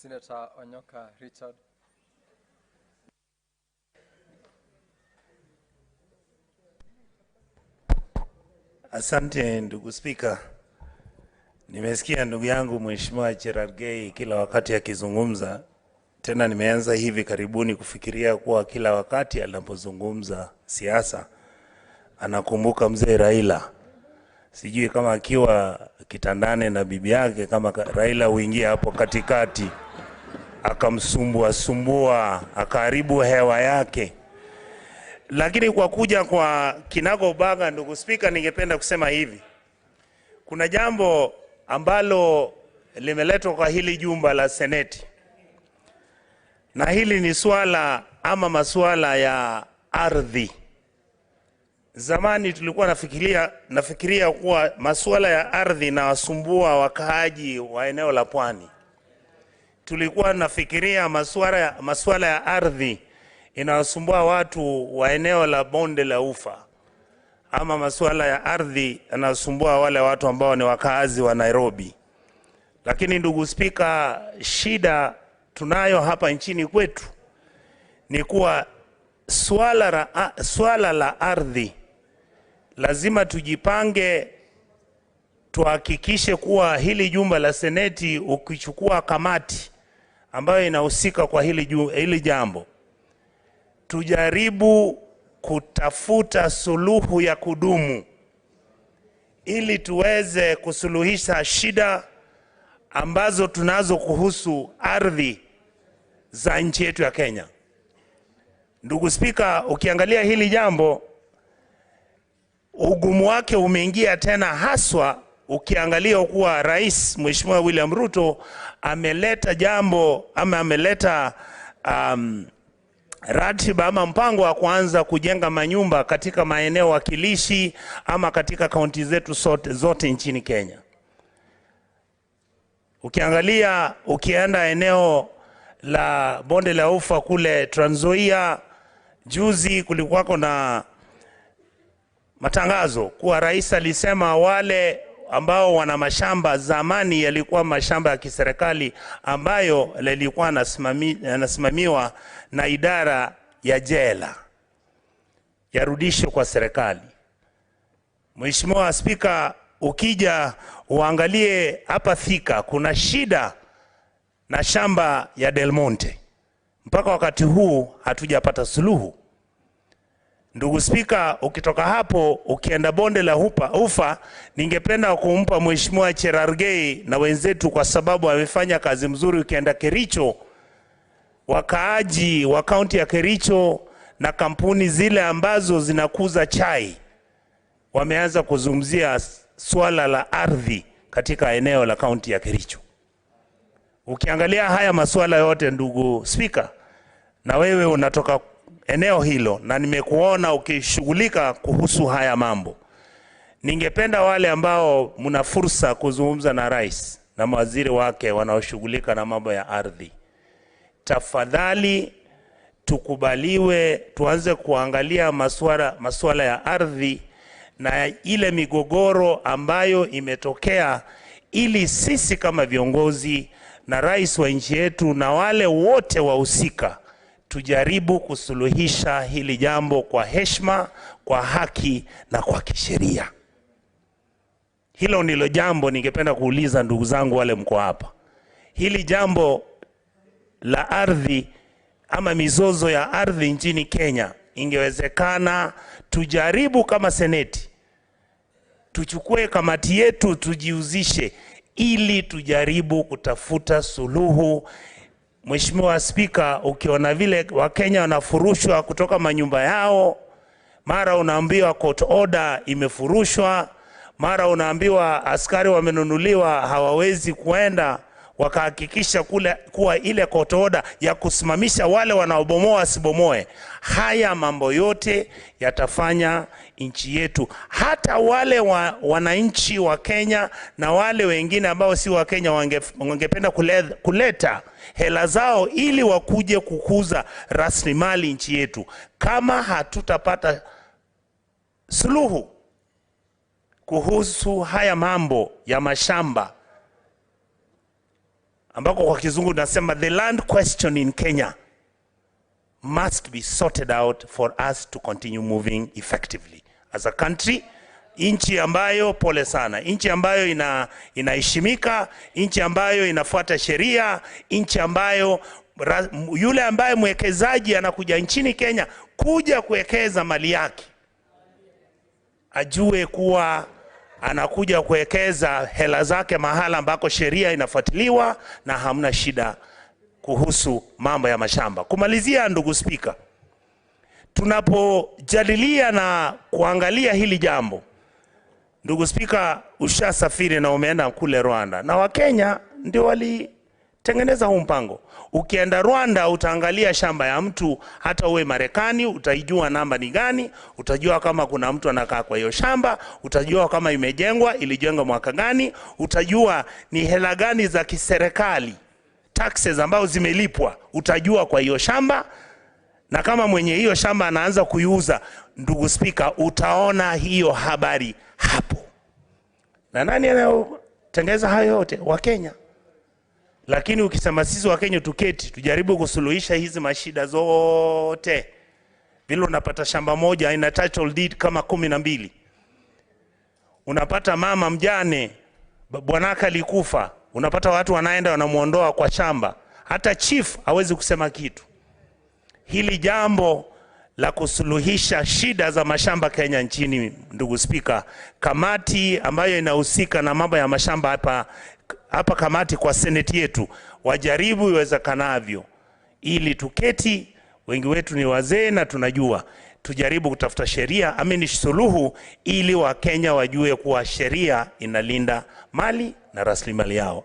Senator Onyoka Richard. Asante ndugu Spika. Nimesikia ndugu yangu Mheshimiwa Cherargei kila wakati akizungumza. Tena nimeanza hivi karibuni kufikiria kuwa kila wakati anapozungumza siasa anakumbuka mzee Raila. Sijui kama akiwa kitandani na bibi yake, kama Raila huingia hapo katikati akamsumbua sumbua akaharibu hewa yake. Lakini kwa kuja kwa kinagobaga, ndugu Spika, ningependa kusema hivi. Kuna jambo ambalo limeletwa kwa hili jumba la Seneti, na hili ni swala ama masuala ya ardhi. Zamani tulikuwa nafikiria kuwa masuala ya ardhi na wasumbua wakaaji wa eneo la pwani. Tulikuwa nafikiria masuala ya ardhi inawasumbua watu wa eneo la bonde la Ufa, ama masuala ya ardhi yanasumbua wale watu ambao ni wakaazi wa Nairobi. Lakini ndugu Spika, shida tunayo hapa nchini kwetu ni kuwa swala la ardhi lazima tujipange, tuhakikishe kuwa hili jumba la Seneti ukichukua kamati ambayo inahusika kwa hili jambo, tujaribu kutafuta suluhu ya kudumu ili tuweze kusuluhisha shida ambazo tunazo kuhusu ardhi za nchi yetu ya Kenya. Ndugu Spika, ukiangalia hili jambo, ugumu wake umeingia tena, haswa ukiangalia kuwa Rais Mheshimiwa William Ruto ameleta jambo ama ameleta ratiba ama mpango wa kuanza kujenga manyumba katika maeneo wakilishi ama katika kaunti zetu zote nchini Kenya. Ukiangalia, ukienda eneo la bonde la Ufa kule Trans Nzoia, juzi kulikuwako na matangazo kuwa rais alisema wale ambao wana mashamba, zamani yalikuwa mashamba ya kiserikali ambayo yalikuwa yanasimamiwa na idara ya jela, yarudishwe kwa serikali. Mheshimiwa Spika, ukija uangalie hapa Thika kuna shida na shamba ya Del Monte. Mpaka wakati huu hatujapata suluhu. Ndugu Spika, ukitoka hapo ukienda bonde la Ufa, ningependa kumpa Mheshimiwa Cherargei na wenzetu kwa sababu amefanya kazi mzuri. Ukienda Kericho, wakaaji wa kaunti ya Kericho na kampuni zile ambazo zinakuza chai wameanza kuzungumzia swala la ardhi katika eneo la kaunti ya Kericho. Ukiangalia haya masuala yote, ndugu Spika, na wewe unatoka eneo hilo na nimekuona ukishughulika kuhusu haya mambo, ningependa wale ambao mna fursa kuzungumza na rais na mawaziri wake wanaoshughulika na mambo ya ardhi, tafadhali tukubaliwe tuanze kuangalia masuala ya ardhi na ile migogoro ambayo imetokea, ili sisi kama viongozi na rais wa nchi yetu na wale wote wahusika tujaribu kusuluhisha hili jambo kwa heshima, kwa haki na kwa kisheria. Hilo ndilo jambo ningependa kuuliza ndugu zangu wale mko hapa. Hili jambo la ardhi ama mizozo ya ardhi nchini Kenya, ingewezekana tujaribu kama Seneti, tuchukue kamati yetu tujiuzishe ili tujaribu kutafuta suluhu. Mheshimiwa Spika, ukiona vile Wakenya wanafurushwa kutoka manyumba yao, mara unaambiwa court order imefurushwa, mara unaambiwa askari wamenunuliwa hawawezi kuenda wakahakikisha kuwa ile court order ya kusimamisha wale wanaobomoa wasibomoe. Haya mambo yote yatafanya nchi yetu, hata wale wananchi wa Kenya na wale wengine ambao si wa Kenya wangependa kuleta hela zao ili wakuje kukuza rasilimali nchi yetu. Kama hatutapata suluhu kuhusu haya mambo ya mashamba ambako kwa kizungu tunasema the land question in Kenya must be sorted out for us to continue moving effectively as a country. Nchi ambayo, pole sana, nchi ambayo inaheshimika, nchi ambayo inafuata sheria, nchi ambayo yule ambaye mwekezaji anakuja nchini Kenya kuja kuwekeza mali yake ajue kuwa anakuja kuwekeza hela zake mahala ambako sheria inafuatiliwa na hamna shida kuhusu mambo ya mashamba. Kumalizia, ndugu Spika, tunapojadilia na kuangalia hili jambo, ndugu Spika, ushasafiri na umeenda kule Rwanda, na Wakenya ndio walitengeneza huu mpango. Ukienda Rwanda utaangalia shamba ya mtu, hata uwe Marekani utaijua namba ni gani, utajua kama kuna mtu anakaa kwa hiyo shamba, utajua kama imejengwa, ilijengwa mwaka gani, utajua ni hela gani za kiserikali, taxes ambazo zimelipwa, utajua kwa hiyo shamba. Na kama mwenye hiyo shamba anaanza kuiuza, ndugu Spika, utaona hiyo habari hapo. Na nani anayotengeza hayo yote? Wakenya. Lakini ukisema sisi Wakenya tuketi tujaribu kusuluhisha hizi mashida zote, vile unapata shamba moja ina title deed kama 12, unapata mama mjane bwanaka alikufa, unapata watu wanaenda wanamuondoa kwa shamba, hata chief hawezi kusema kitu. Hili jambo la kusuluhisha shida za mashamba Kenya nchini, ndugu Spika, kamati ambayo inahusika na mambo ya mashamba hapa kamati kwa seneti yetu wajaribu iwezekanavyo, ili tuketi, wengi wetu ni wazee na tunajua, tujaribu kutafuta sheria amini suluhu, ili Wakenya wajue kuwa sheria inalinda mali na rasilimali yao.